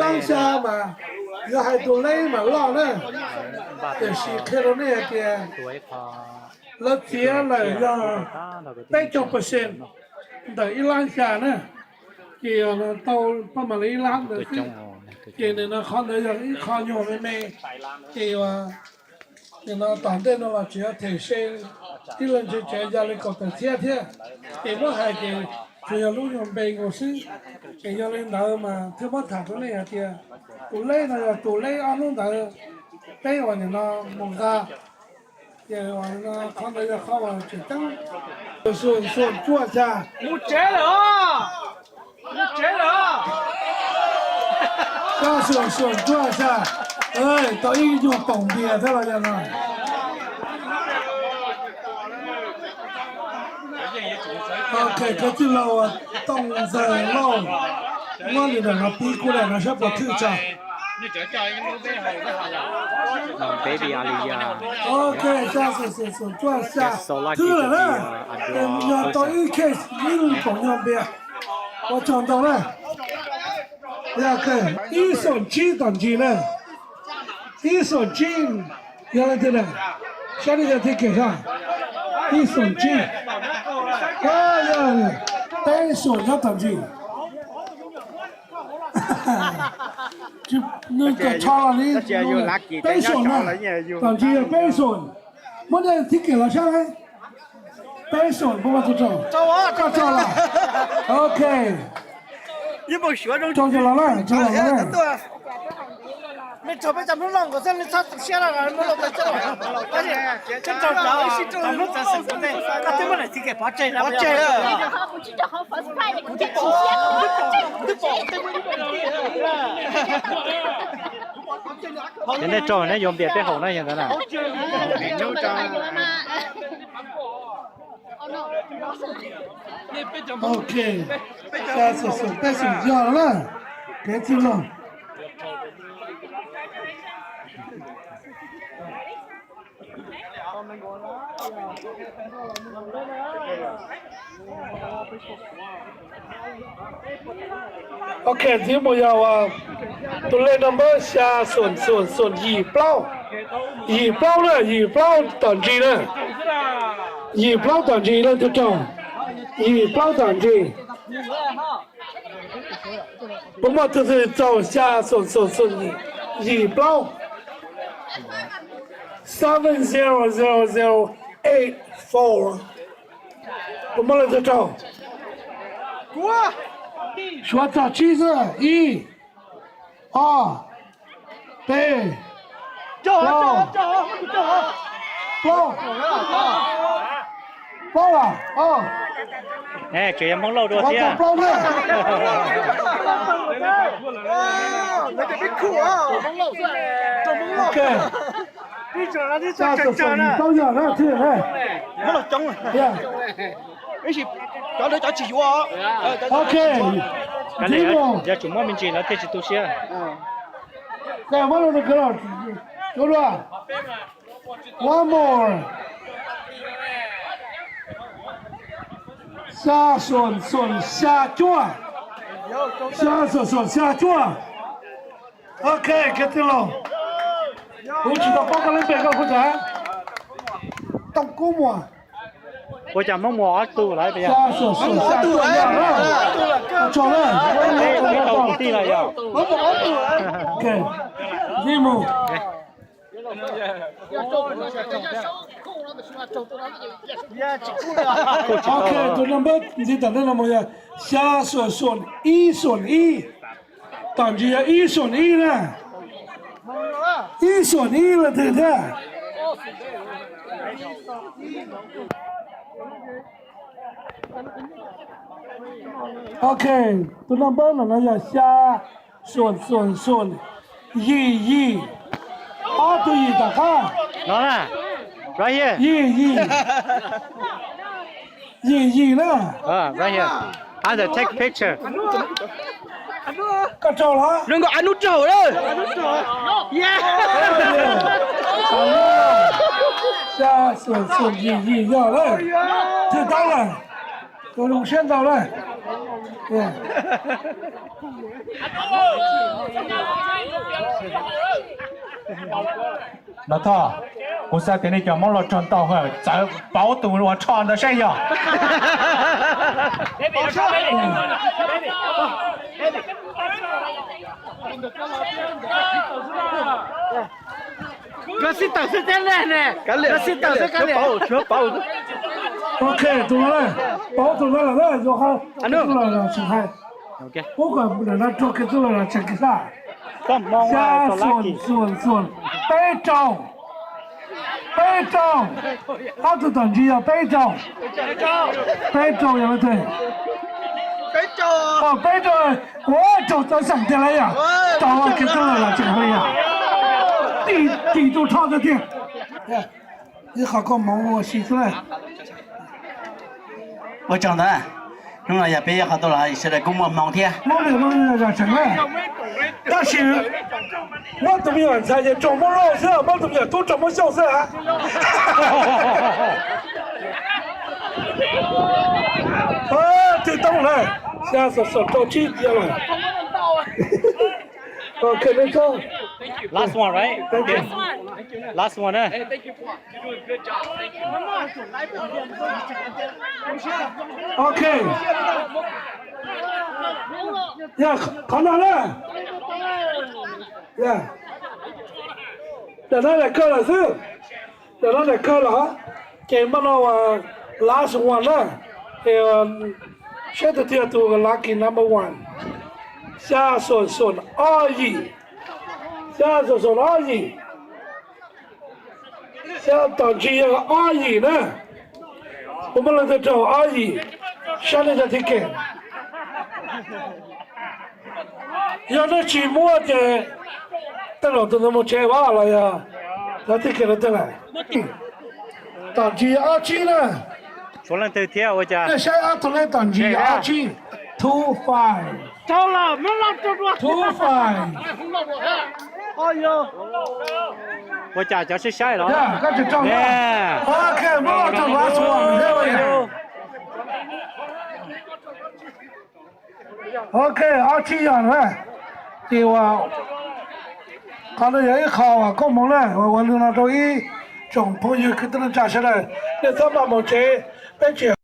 Ib xya mas yuav hais tus leb mas loj na, tiam sis qhia rau nej hais tias lawv txiav lawm yog peb caug percent ntawm ib lab xya na, ces tau paj mam li ib lab ntawd xwb. Ces nim no qhov ntawd yog ib qho nyuag me me, ces nim no tom ntej no los tseem yuav them se tib leeg tsev tsev ya li kaum tawm txhiab thiab. Ces muab hais ces tsuas yog lub nyuag npe nkaus xwb. Ces yog li ntawd mas thiaj muab tham rau nej hais tias tus leb no yog tus leb ob hnub ntawd peb uas nim no mus nqa. Ces qhov ntawd yog qhov uas tseem ceeb. Xuas xuas cuaj xya. Mus tsev lawm os. Mus tsev lawm os. Xuas xuas cuaj xya. Tau ib nyuag poom npias thiab los yog no. Ok, kwv tij laug Tooj Ntxawg Lauj, muab li ntawm no pib kuj daim no saib puas thwj tso. Ok, xya xuas xuas xuas cuaj xya, thwj lawm na. Yog tau ib case ib poom nyuag npias, ua tsaug ntau na. Ib xuas tsib tom ntsis na. Ib xuas tsib, yog leej twg na? Saib nej cov ticket sab. Ib xuas tsib, yog peb xuas nyob tom ntsis. Nws cov tsho los li peb xuas na, tom ntsis yog peb xuas. Muab nej ticket los saib. Peb xuas, puas muaj tus raug? Koj raug los? Ok. Raug cov los na, raug los na. Yog nej raug nej yuav npias tej haum na yog ntawd na. Ok, xya xuas xuas peb xuas yog na. Kev txwj laug. Ok, ntxiv mus yog tus lej no npawb xya xuas xuas xuas yim plaub. Yim plaub na, yim plaub tom ntsis na. Yim plaub tom ntsis leej twg raug. Yim plaub tom ntsis. Puas muaj tus twg txaus xya xoom xoom xoom yim plaub? Seven zero zero zero eight four. Puas muaj leej twg raug? Suav txog tsib xwb. Ib, ob, peb, plaub, plaub, plaub, tseem yog Hmoob Lauj dua thiab. Plaub na. Ok. Xya xoom xoom yim plaub yog na thiaj na. Ok. Yog tsum muaj me ntsis lawv thiaj tsis tu siab. One more. Xya xoom xoom xya cuaj. Xya xoom xoom xya cuaj. Ok, kwv tij laus, kuv tsis tau paub koj lub npe, koj kuj tas. Tooj Kub Muas. Ua cas Hmoob Muas ob tug lawm? Xya xoom xoom xya cuaj. Tso na. Ib tug kwv tij lawm yog. Ok, ntxiv mus. Ok, tus number ntxiv tom ntej no mus yog xya xoom xoom ib xoom ib. Tom ntsis yog ib xoom ib na. Ib xoom ib leej twg thiab? Ok, tus number no no yog xya xoom xoom xoom yim yim. Ob tug yim tom qab. Yim yim. Yim yim na. Koj raug los? Xya xoom xoom yim yim yog lawm. Twg tau lawm? Ua zoo siab ntau lawm. No Thoj, kuv xav tias nej cov Hmoob los txog ntau, txawm pauv tus uas rho ntawd saib yog. Nkawd sib tawm xwb thiab ne, nkawd sib tawm xwb, kav liam. Ok, tus no, pauv tus no lawm, yog hais, tus no tsis hais. Ub, kom lam no rau kiag tus no tseem kiag xwb. Xya xoom xoom xoom, peb rau, peb rau. Ob tug tom ntsis yog peb rau, peb rau yog leej twg? Peb rau, ua rau tau xeem tiag lawm yom. Rau kiag tus no tseem kiag yom. Tim tus rho tiag tiag. Ib qho koj hmoov ua si xwb na. Ua tsaug ntawd, hnub no yog peb ib qho tuaj los sawv daws kuj muaj hmoov thiab. Tab sis muab tus me nyuam ntxhais ces raug Hmoob Lauj xwb, muab tus me nyuam tub raug Hmoob Xyooj xwb a. Twg toob lawm, xya xoom xoom rau tsib tiag lawm. Ok, nej tsob. Last one, right? Thank you. Last one, eh? Ok. Yog qhov no na. Yog, ntawm no daim kawg lawm xwb. Ntawm no daim kawg lawm, ces mas no last one na. Ces saib tus twg yog tus lucky number one. Xya xoom xoom ob yim, xya xoom xoom ob yim. Xya tom ntsis yog ob yim na. Kuv muaj leej twg raug ob yim, saib nej cov ticket. Yog nej tsis muaj ces tej zaum tus ntawd mus tsev vas los yog cov ticket no tej lawm. Tom ntsis ob tsib na. Tshuav leej twg thiab ua cas? Nej saib ob tug lej tom ntsis ob tsib. Two five. Two five. Ua cas cov saib saib los? Ok, muab los rau last one. Ok, ob tsib yog na. Ces uas qhov no yog ib qho uas koob hmoov na, uas ua li no rau ib tsoom phooj ywg kwv tij neej tsa sawv daws, nej txhob maj mus tsev, peb tseem